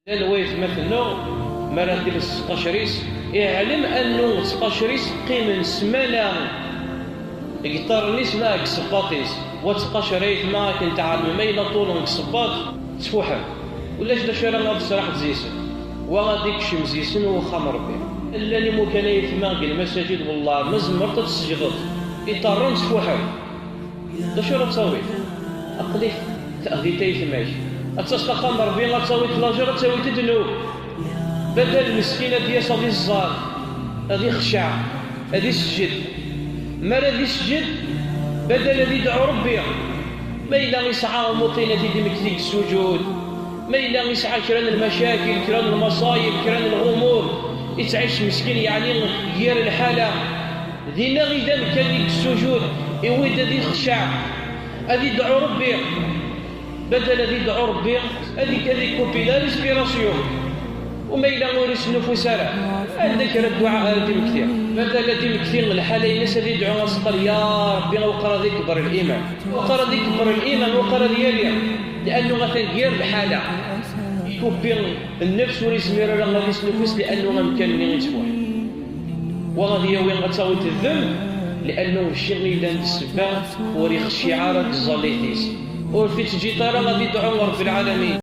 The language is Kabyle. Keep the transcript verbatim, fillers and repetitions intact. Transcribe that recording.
Llan waytmaten-nneɣ, mi ara d-iles tqacer-is, iɛlem annu tqacer-is qqimen ssmana deg iṭarren-is neɣ deg isebbaḍ-is. Wa tqacer aytma akken tɛelmem, ma yella ṭulen deg isebbaḍ, ttfuḥen. Ulac d acu ara ad tesraḥ zzis-sen. Wa ad ikcem zzis-sen wexxam Rebbi. Llan imukan aytma deg lmasajid, wellah ma tzemreḍ ad tesǧedeḍ. Iṭarren ttfuḥen. D acu ara tawiḍ? Aql-ik teɛdiḍ aytma-k. Ad taseḍ axxam Rebbi, ad tawiḍ lajer, ad tawiḍ ddnub. Badal meskin ad d-yas ad iẓẓal, ad ixceɛ, ad isejjed. Mi ara d-isejjed, badal ad idɛu Rebbi. Ma yella isɛa umuṭin ad t-id-immekti deg sujud. Ma yella isɛa kra n lmacakil, kra n lmaṣayeb, kra n lɣumur, ittɛic meskin, yeɛni yir lḥala. Dinna i d amkan i yessujud, i wid ad ixceɛ, ad idɛu Rebbi. Badal ad idɛu Rebbi, ad ik-, ad ikupi la respiration. U ma yella ur isnufus ara, anda kra dduɛa ara d-immekti? Badal ad d-immekti lḥala-ines, ad idɛu aseqqel: Ya Rebbi, awqer ad ikber liman. Awqer ad ikber liman, awqer ad yali. Liannu atan yir lḥala. Ikupi nnefs, ur yezmir ara ad isnufus liannu amkan-nni ittfuḥ. Wa ad yawi ad tawiḍ ddem, liannu mačči i yellan d ssebba, ur ixciɛ ara deg tẓallit-is. Ur t-ittǧiṭ ara ad idɛu Rebbi lɛalamin.